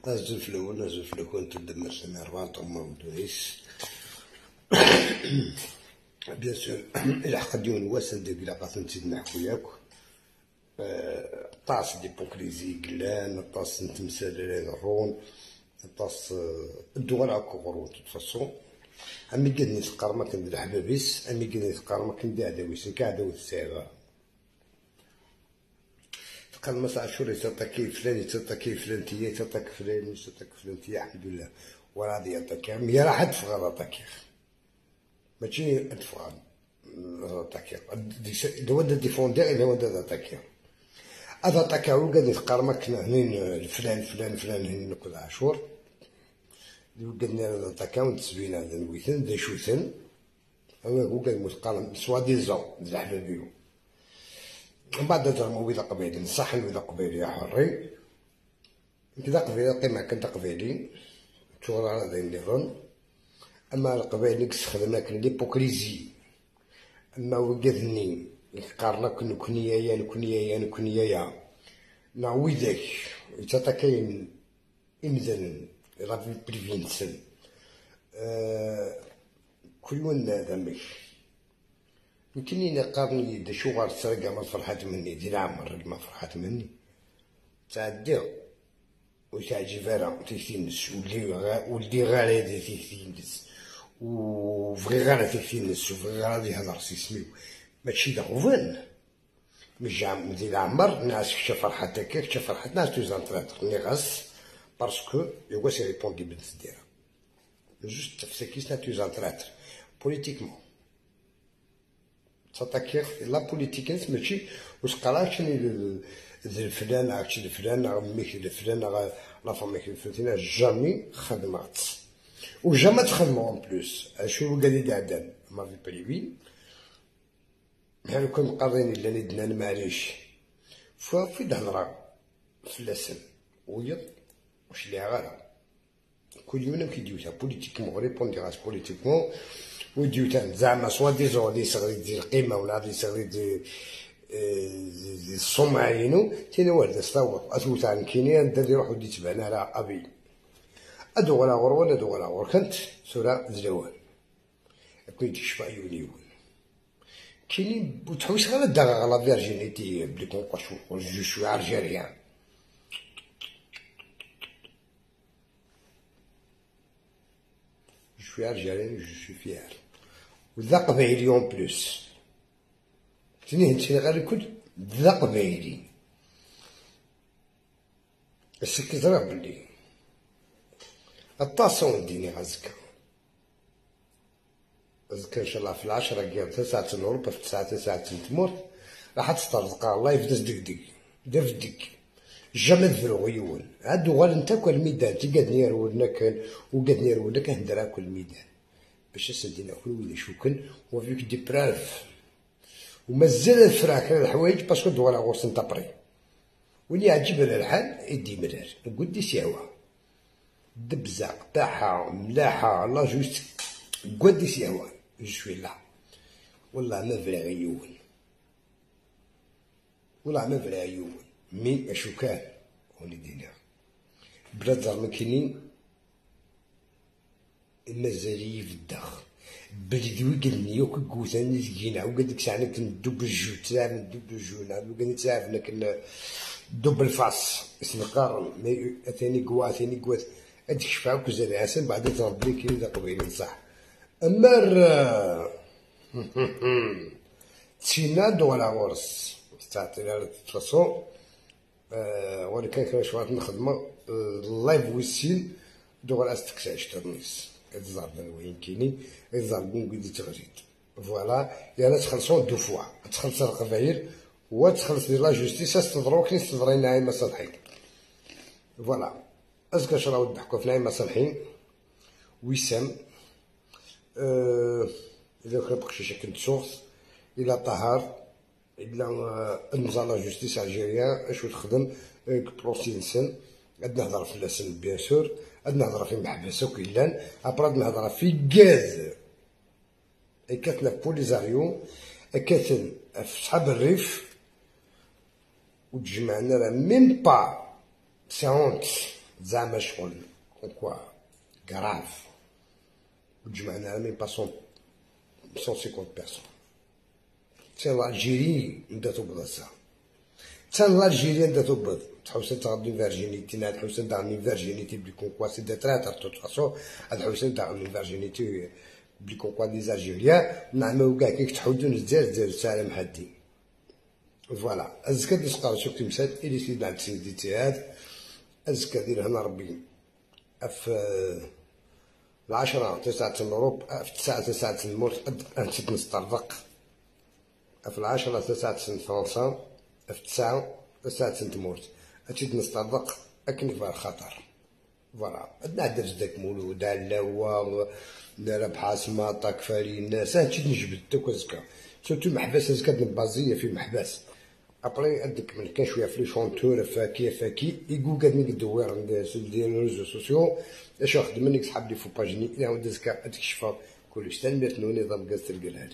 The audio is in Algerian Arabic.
أزول في الأول أزول في الأول تدمر سنة أربعة طمام تونس bien sûr إلى حق ديون واسن ديك إلا قاتل نحكو ياك طاس d'hypocrisie قلان طاس نتمثال الرون طاس الدول هاكو غرون toute façon أمي قدني تقار ما كندير حبابيس أمي قدني تقار ما كندير عداويس كاع عداوة الساعة قال ما عاشور يتطاكي فلان يتطاكي فلان تيا يتطاك فلان يتطاك فلان تيا الحمد لله وراضي يطاكي مي راح تفغى طاكي ماشي تفغى طاكي هو دا ديفوندير إلا هو دا طاكي هذا طاكي هو قاد يتقار ما كنا هنين فلان فلان فلان هنين كل عاشور قدنا طاكا ونتسبينا هذا نويثن دا شوثن هو قاد متقارن سوا ديزون الحبابيو من بعد ترمو ويدا قبيلي نصح ويدا قبيلي يا حري كذا قبيلي قيمة كنت قبيلي تورا على ذي النظام اما القبائل خدمنا كن l'hypocrisie اما وقذني قارنا كن كنيايا كنيايا كنيايا نا ويداك يتطاكاين امذن la vie privée نسن كل يوم هذا مش يمكن قارني دا شو غار السرقة ما فرحات مني دي العمر ما فرحات مني تعدي وتعجب راه تيثينس ولدي غالي دي تيثينس وفغي غالي تيثينس وفغي غالي يهضر سيسميو ماشي دا غوفن مش دي العمر ناس كش فرحات هكاك كش فرحات ناس توزان تراتر ني غاس parce que يوغا سي ريبوندي بنت ديرها juste تفسكيس توزان تراتر politiquement تطاكير la politique ماشي واش قرا شنو فلان عرفتي فلان ميك فلان la famille فلان jamais خدمات و jamais تخدمو en plus شو قال لي عدن ma vie privée بحال كون قارين الا ندنا معليش في الهضره فلاسن ويض واش اللي غالا كل يوم كيديوتها politiquement répondre غاس politiquement وديوتان زعما soi-disant غادي يصغري دير القيمة ولا غادي يصغري دير السمعة ينو تينا والد استوط أثوت عن كينيا ندير يروح ودي تبعنا على أبي أدو غلا غور ولا أدو غلا غور كنت سورة زلوان كنت تشفى يونيون كاينين وتحوس غير داغ la virginité بلي كونقاش je suis algérien je suis algérien je suis fier وذا قبايلي en plus تني هادشي غير الكل ذا قبايلي السكت راه بلي الطاسون ديني غزكا غزكا ان شاء الله في العشرة كير تسعة الأوروبا في تسعة تسعة تمورت راح تسترزق الله يفدس دك دك دف دك jamais تفرغ يون عاد غال انت كل ميدان تقاد نيرولنا كان وقاد نيرولنا كنهدر كل ميدان باش سدينا كل ولا شوكن وفيك des preuves ومازال الفراك الحوايج parce que دوار غوص انت بري واللي عجب على الحال يدي مرار قدي سيوا دبزه قطاحه ملاحه la juste قدي سيوا je suis là والله ما فرا يون والله ما فرا يون mais اشو كان وليدينا بلاد زعما كاينين مازال في الداخل بلي دوي قالني ياك كوثاني زكينا وقال ديك الساعة كندوب الجو تاع ندوب الجو وقال تعرف كن double face اسم mais ثاني كوا ثاني كوا هاديك الشفاعة كوزان عسل بعد تربي كي ذا قبيل صح اما تسينا دولا غورس تعطينا façon ولكن كان شوية الخدمة ال live ويسين دوغ استكساش ترنيس الزرد وين كاينين الزرد قد تغريد voilà يعني تخلصوا deux fois تخلص القبايل وتخلص la justice استضرو كي استضري نعيمة صالحين voilà ازكى شراو ضحكوا في نعيمة صالحين وسام اذا كان بقشيشه كنت source الى طهار الى انزا la justice algérienne اشو تخدم procès نسن عندنا نهضر في لاسن bien sûr عندنا نهضر في محبس وكيلان après نهضر في غاز كاتنا بوليزاريو كاتن في صحاب الريف وتجمعنا راه même pas c'est honte. زعما شغل quoi grave. وجمعنا même pas 150 personnes. c'est l'Algérie نبدا تبض ça، تا l'Algérie نبدا تبض. تحوس تغدي virginité، تحوس تغني virginité بلي comme quoi c'est des traîtres. toute façon تحوس تغني virginité بلي comme quoi des Algériens. نعملو كاع كيك تحودون دزاير، دزاير سالم حدي. voilà، ازكى دي سقار شوف تمسات الي سيد عند سيدي تيهاد. ازكى دير هنا ربي اف 10 9 l'Europe، في 9 9 الموت انت نسترزق. في 10 9 فرنسا، في 9 9 تموت أتيد نسترزق أكن في الخطر. voilà، عندنا درس داك مولود علاوة ربحة سماطة كفالي الناس هادشي نجبد توك زكا surtout محبس زكا نبازية في محبس. après عندك من كان شوية في les chanteurs فاكي فاكي يقول قاد من دوير ديال réseaux sociaux اش خدم منك صحاب les faux pages ني نعاود زكا تكشف كلش. تنميرت نظام غاز تلقى.